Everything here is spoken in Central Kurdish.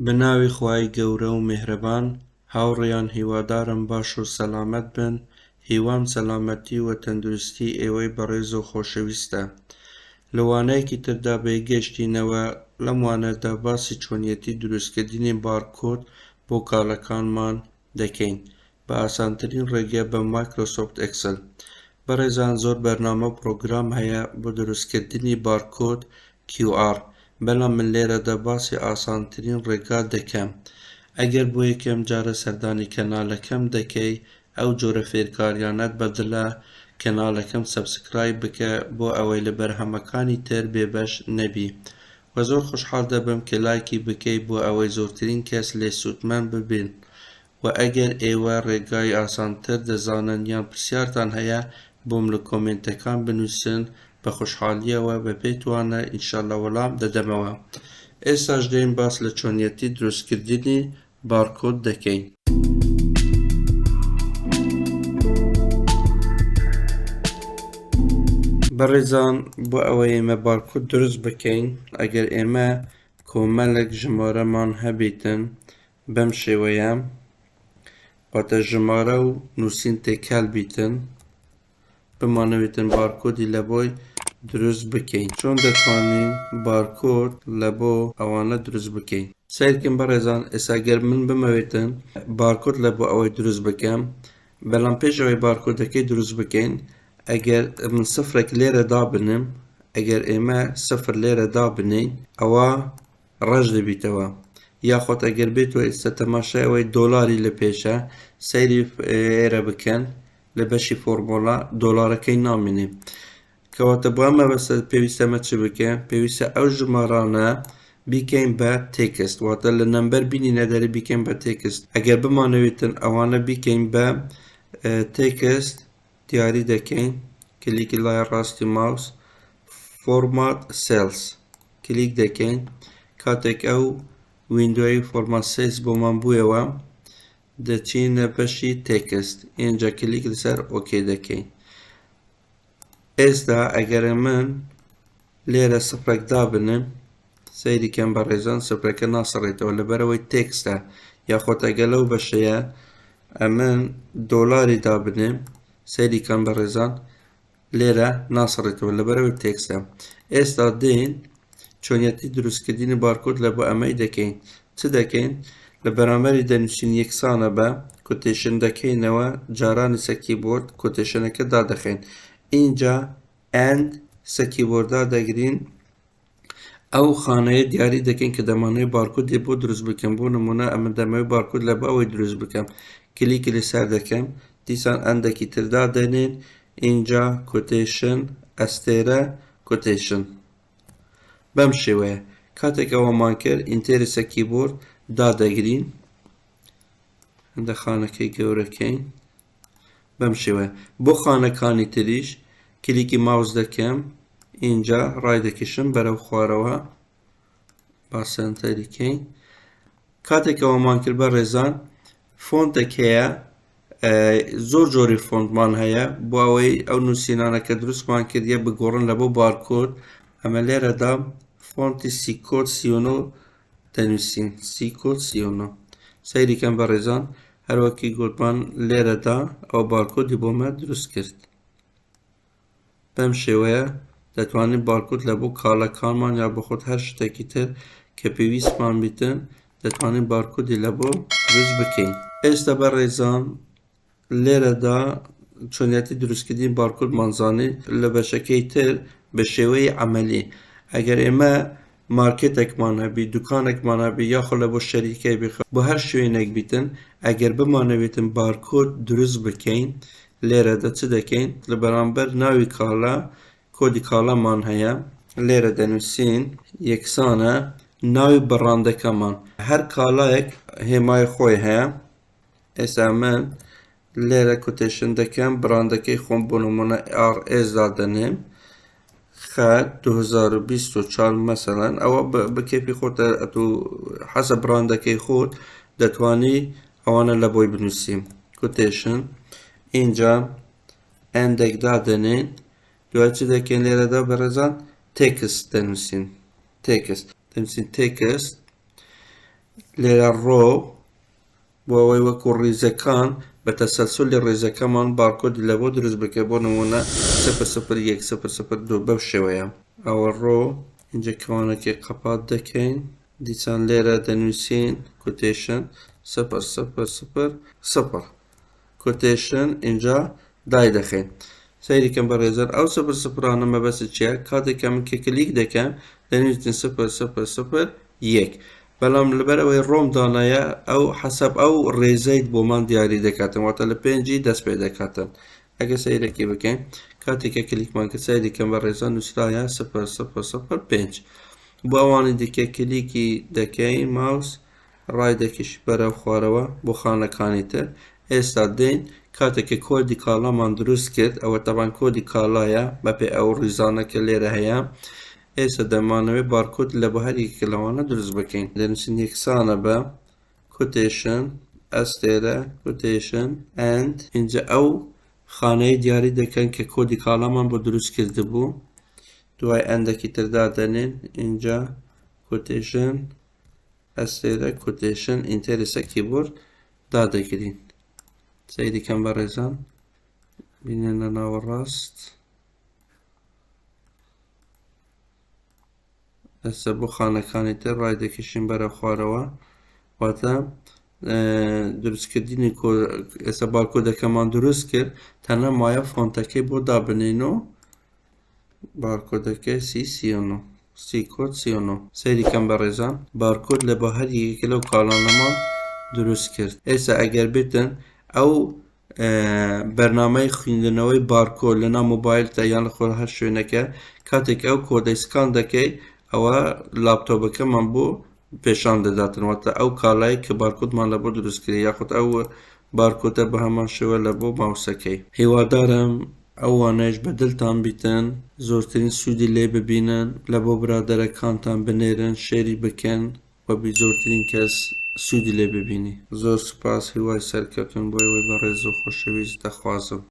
بە ناوی خوای گەورە و میهرەبان هاوڕێیان هیوادارم باش و سەلامەت بن هیوام سەلامەتی و تەندروستی ئێوەی بەڕێز و خۆشەویستە لە وانەیەکی تردا بەیەک گەشتینەوە لەم وانەدا باسی چۆنیەتی دروستکردنی بارکۆد بۆ کاڵەکانمان دەکەین بە ئاسانترین ڕێگە بە Microsoft Excel. بەڕێزان زۆر بەرنامە و پڕۆگرام هەیە بۆ دروستکردنی بارکۆد QR بەلام من لێرەدا باسی ئاسانترین ڕێگا دەکەم. ئەگەر بۆ یەکەم جارە سەردانی کەنالەکەم دەکەی ئەو جۆرە فێرکاریانەت بەدلە کەنالەکەم subscribe بکە بۆ ئەوەی لە بەرهەمەکانی تر بێبەش نەبی وە زۆر خۆشحاڵ دەبم کە لایکی بکەی بۆ ئەوەی زۆرترین کەس لێ سوودمەند ببن وە ئەگەر ئێوە ڕێگای ئاسانتر دەزانن یان پرسیارتان هەیە بۆم لە کۆمێنتەکان بنوسن بە خۆشحالیەوە بە پێی توانا ان شاء اللە وەڵام دەدەمەوە ئێستاش دێین باس لە چۆنیەتی دروستکردنی بارکۆد دەکەین. بەڕێزان بۆ ئەوەی ئێمە بارکۆد دروست بکەین ئەگەر ئێمە کۆمەلێک ژمارەمان هەبیتن بەم شێوەیە واتە ژمارە و نووسین تێکەل بیتن بمانەوێتن بارکۆدی لە بۆی دروست بکەین چۆن دەتوانین بارکۆد لە بۆ ئەوانە دروست بکەین؟ سەیرکەن بەڕێزان ئێستا گەر من بمەوێتن بارکۆد لە بۆ ئەوەی دروست بکەم بەڵام پێش ئەوەی بارکۆدەکەی دروست بکەین ئەگەر من سفرێک لێرە دابنم ئەگەر ئێمە سفر لێرە دابنین ئەوە ڕەش دەبیتەوە یاخۆت ئەگەر بێت و ئێستا تەماشای ئەوەی دۆلاری لە پێشە سەیری ئێرە بکەن لە بەشی فۆرمۆڵا دۆلارەکەی نامێنێ کەواتە بۆ ئەم مەبەستە پێویستە ئەمە چ بکەین پێویستە ئەو ژمارانە بیکەین بە text واتە لە number بینینە دەرێ بیکەین بە text ئەگەر بمانەوێتن ئەوانە بیکەین بە text دیاری دەکەین کلیکی لای ڕاستی ماوس format cells کلیک دەکەین کاتێک ئەو window ی format cells بۆمان بوویەوە دەچینە بەشی text ئینجا کلیک لەسەر OK دەکەین ئێستا ئەگەر من لێرە سفرێک دابنم سەیری کەم بە ڕێزان سفرەکە ناسڕێتەوە لەبەرەوەی text ە یاخۆت ئەگەر لەو بەشەیە ئەمن دۆلاری دابنێم سەیری کەم بە ڕێزان لێرە ناسڕێتەوە لەبەرەوەی text ە ئێستا دێین چۆنیەتی دروستکردنی بارکۆد لە بۆ ئەمەی دەکەین چ دەکەین لە بەرامبەری دەنووسین یەکسانە بە quotation دەکەینەوە جارانی سە کیبۆرد quotation ەکە دادەخەین ئینجا and سە کیبۆردا دەگرین ئەو خانەیە دیاری دەکەین کە دەمانەوێت بارکۆدی بۆ دروست بکەم بۆ نمونە ئەمن دەمەوێت بارکۆد لە بۆ ئەوەی دروست بکەم کلیکی لەسەر دەکەم دیسان and ێکی تردا دەنێن ئینجا quotation ئەستێرە quotation بەم شێوەیە کاتێک ئەوەمان کرد enter ی سە کیبۆرد دادەگرین هەندە خانەکەی گەورەکەین بەم شێوەیە بۆ خانەکانی تریش کلیکی ماوس دەکەم ئینجا ڕای دەکێشم بەرەو خوارەوە با سەنتەری کەین کاتێک ئەوەمان کرد بە ڕێزان فۆنتێک هەیە زۆر جۆری فۆنتمان هەیە بۆ ئەوەی ئەو نووسینانە کە دروستمان کردیە بگۆڕن لە بۆ بارکۆد ئەمە لێرەدا فۆنتی سیکۆد 39 دەنووسین سیکۆد 39 سەیری کەم بە ڕێزان هەروەکی گوتمان لێرەدا ئەو بارکۆدی بۆ مە دروست کرد بەم شێوەیە دەتوانین بارکۆد لە بۆ کاڵەکانمان یا بۆ خۆت هەر شتێکی تر کە پێویستمان بیتن دەتوانین بارکۆدی لە بۆ دروست بکەین. ئێستا بەڕێزان لێرەدا چۆنیەتی دروستکردنی بارکۆدمان زانی لە بەشەکەی تر بە شێوەی عەمەلی ئەگەر ئێمە مارکێتێکمان هەبی دوکانێکمان هەبی یاخۆ لە بۆ شەریکەی بی بۆ هەر شوێنێک بیتن ئەگەر بمانەوێتن بارکۆد دروست بکەین لێرەدا چ دەکەین لە بەرامبەر ناوی کاڵا کۆدی کاڵامان هەیە لێرە دەنووسین یەکسانە ناوی بڕاندەکەمان هەر کاڵایەک هێمای خۆی هەیە ئێستا من لێرە quotation دەکەم بڕاندەکەی خۆم بۆ نمونە RS دادەنێم خەت 2024 مەسەلەن ئەوە بە کەیفی خۆت ئەتوو حەسە بڕاندەکەی خۆت دەتوانی ئەوانە لە بۆی بنووسیم quotation ئینجا and ێک دادەنێین دوای چ دەکەین لێرەدا بەڕێزان text دەنووسین text دەنووسین text. لێرە row بۆ ئەوەی وەکو ڕیزەکان بە تەسەلسولی ڕیزەکەمان بارکۆدی لە بۆ دروست بکە، بۆ نمونە 0 0 1 0 0 2 بەو شێوەیە. ئەوە row، ئینجا کەوانەکەی قەپات دەکەین، دیسان لێرە دەنووسین quotation 0 0 0 0 quotation، ئینجا دایدەخەین. سەیری کەم بەڕێزان، ئەو سفر سفرانە مەبەست چییە؟ کاتێک کە من کە کلیک دەکەم دەنووسین 0 0 0 1، بەڵام لەبەر ئەوەی row م دانایە ئەو حەسەب ئەو ڕێزەیت بۆمان دیاری دەکاتن، واتە لە پێنجی دەست پێ دەکاتن. ئەگە سەیرەکی بکەین، کاتێک کە کلیکمان کرد، سەیری کەم بە ڕێزان، نووسرایە 0 0 0 5. بۆ ئەوانی دیکە کلیکی دەکەین، ماوس ڕای دەکێشی بەرەو خوارەوە بۆ خانەکانی تر. ئێستا دێین کاتێک کە کۆدی کاڵامان دروست کرد، ئەوە تەبان کۆدی کاڵایە بەپێ ئەو ڕیزانە کە لێرە هەیە. ئێستا دەمانەوێت بارکۆد لە بۆ هەر یەکێک لەوانە دروست بکەین. دەنووسین یەکسانە بە quotation ئەستێرە quotation and، اینجا ئەو خانەی دیاری دەکەن کە کۆدی کاڵامان بۆ دروست کردبوو، دوای and ەکی تر دادەنێن، اینجا quotation ئەستێرە quotation، enter ی سەر کیبۆرد دادەگرین. سەیری کەم بە ڕێزان، بینێنە ناوەڕاست. ئێستا بۆ خانەکانی تر ڕای دەکێشین بەرە خوارەوە، واتە دروستکردنی ئێستا بارکۆدەکەمان دروست کرد، تەنها مایە فۆنتەکەی بۆ دابنێین و بارکۆدەکەی سی 39، سی کۆد 39. سەیری کەم بە ڕێزان، بارکۆد لە بۆ هەر یەکێک لەو کاڵانەمان دروست کرد. ئێستا ئەگەر بێتن ئەو بەرنامەی خوێندنەوەی بارکۆد لە ناو مۆبایلتە یان لە خۆ هەر شوێنەکە، کاتێک ئەو کۆدەی سکان دەکەی، ئەوە لاپتۆپەکەمان بۆ پێشان دەداتن، واتە ئەو کالای کە بارکۆدمان لە بۆ دروست کرد، یاخود ئەو بارکۆدە بە هەمان شێوە لە بۆ ماوسەکەی. هیوادارم ئەو وانەیەش بە دڵتان بیتن، زۆرترین سوودی لێ ببینن، لە بۆ برادەرەکانتان بنێرن، share ی بکەن و بی زۆرترین کەس سوودی لێ ببینی. زۆر سوپاس، هیوای سەرکەوتن بۆ ئێوەی بەڕێز و خۆشەویست دەخوازم.